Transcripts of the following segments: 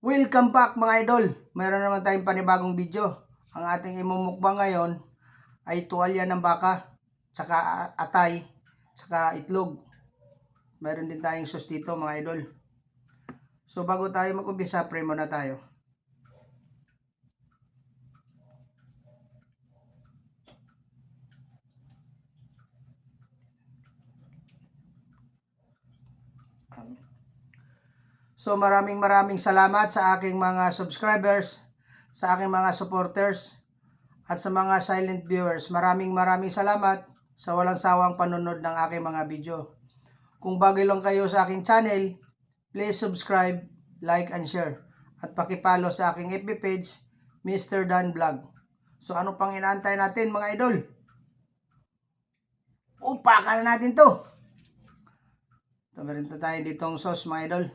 Welcome back, mga idol! Mayroon naman tayong panibagong video. Ang ating imumukbang ngayon ay tuwalya ng baka, tsaka atay, tsaka itlog. Mayroon din tayong sauce dito, mga idol. So bago tayo mag-umpisa, pray muna tayo. Amen. So maraming maraming salamat sa aking mga subscribers, sa aking mga supporters, at sa mga silent viewers. Maraming maraming salamat sa walang sawang panonood ng aking mga video. Kung bago lang kayo sa aking channel, please subscribe, like, and share. At paki-follow sa aking FB page, Mr. Dan Vlog. So ano pang inaantay natin, mga idol? Upakan na natin to! Ito, meron to tayo ditong sauce, mga idol.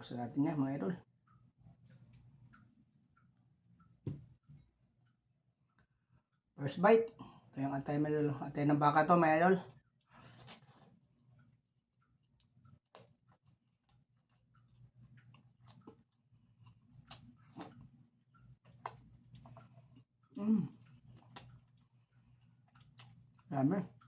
Ubusan natin yan, mga idol. First bite. Ito yung atay, mga idol. Atay ng baka to, mga idol. Dami.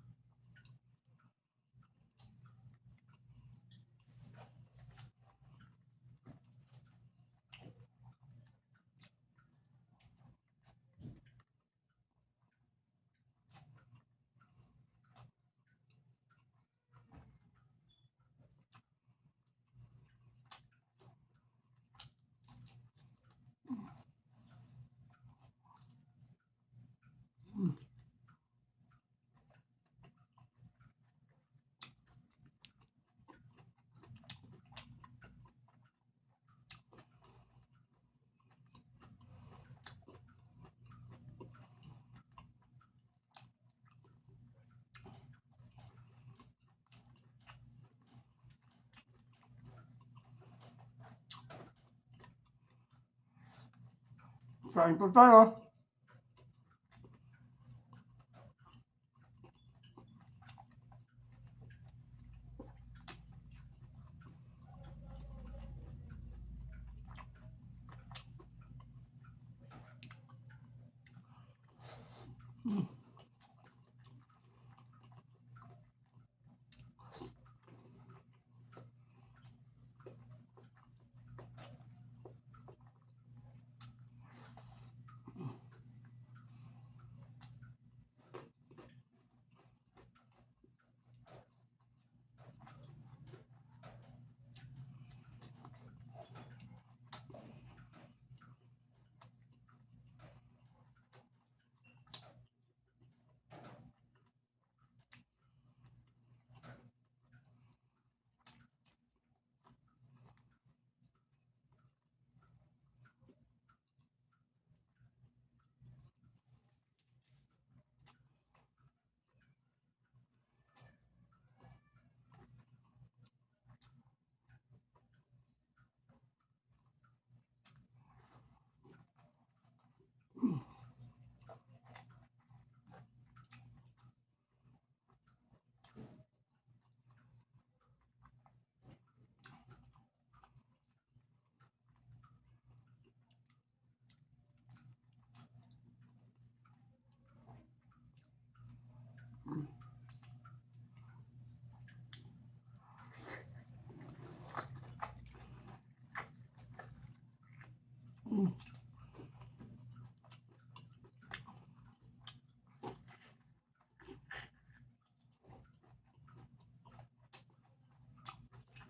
Kain po tayo.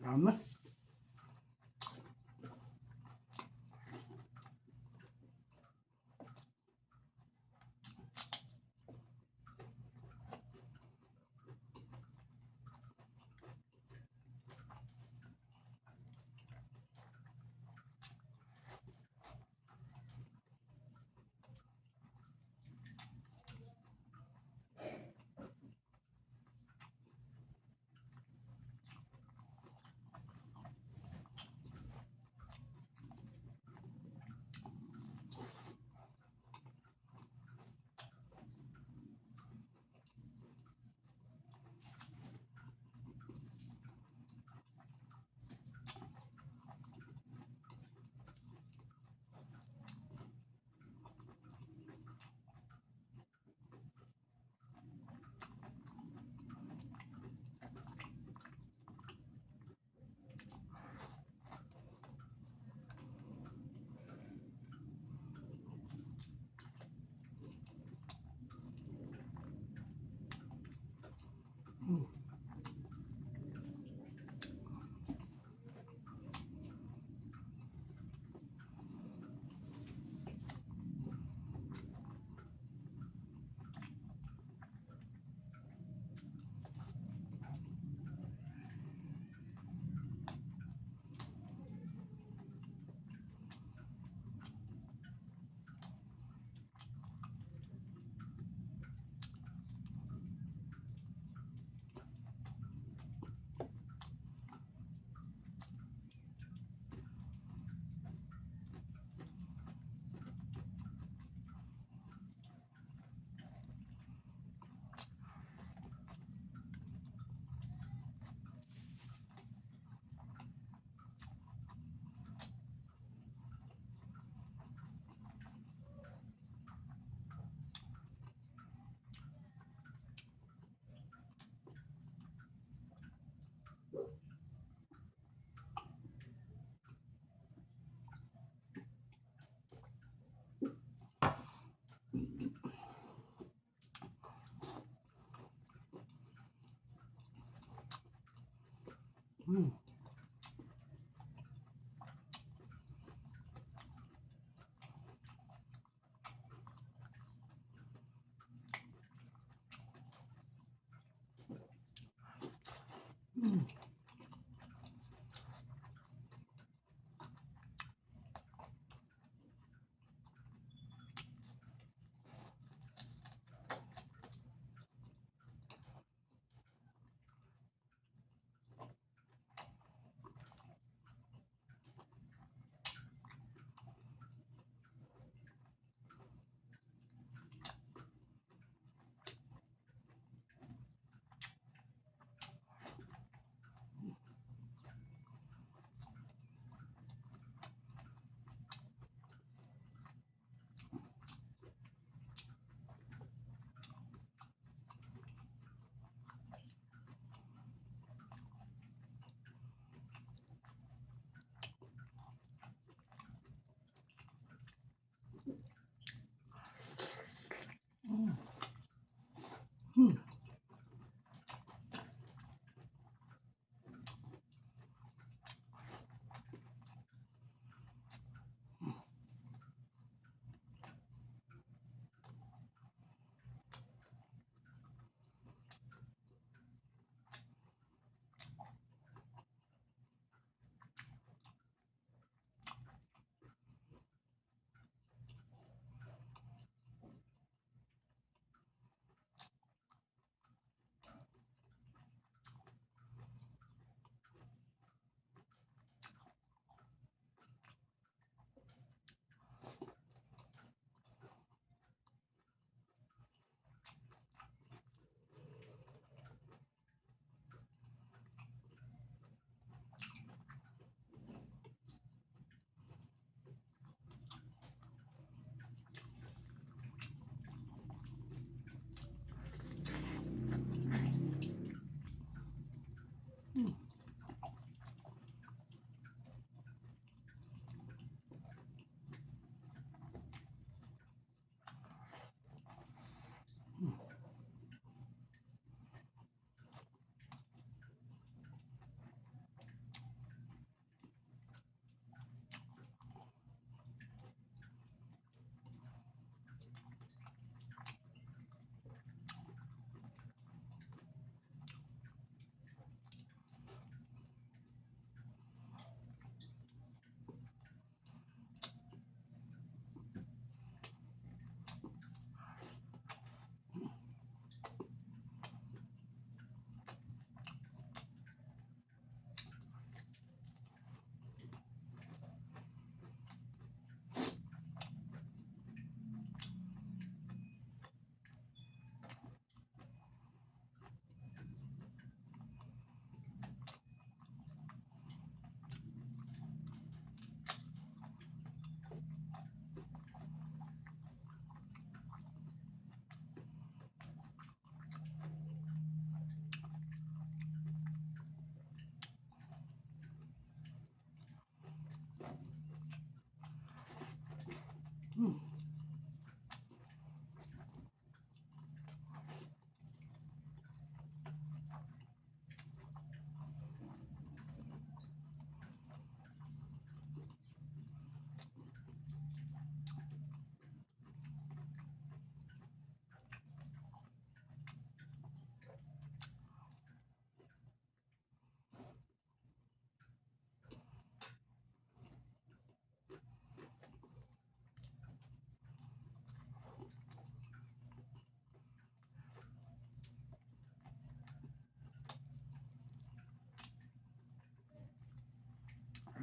Dami.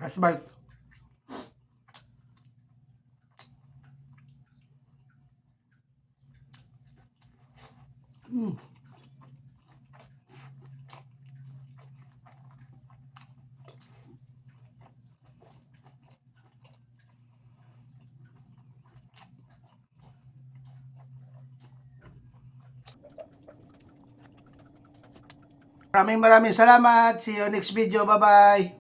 Last bite. Maraming maraming salamat. See you next video. Bye-bye.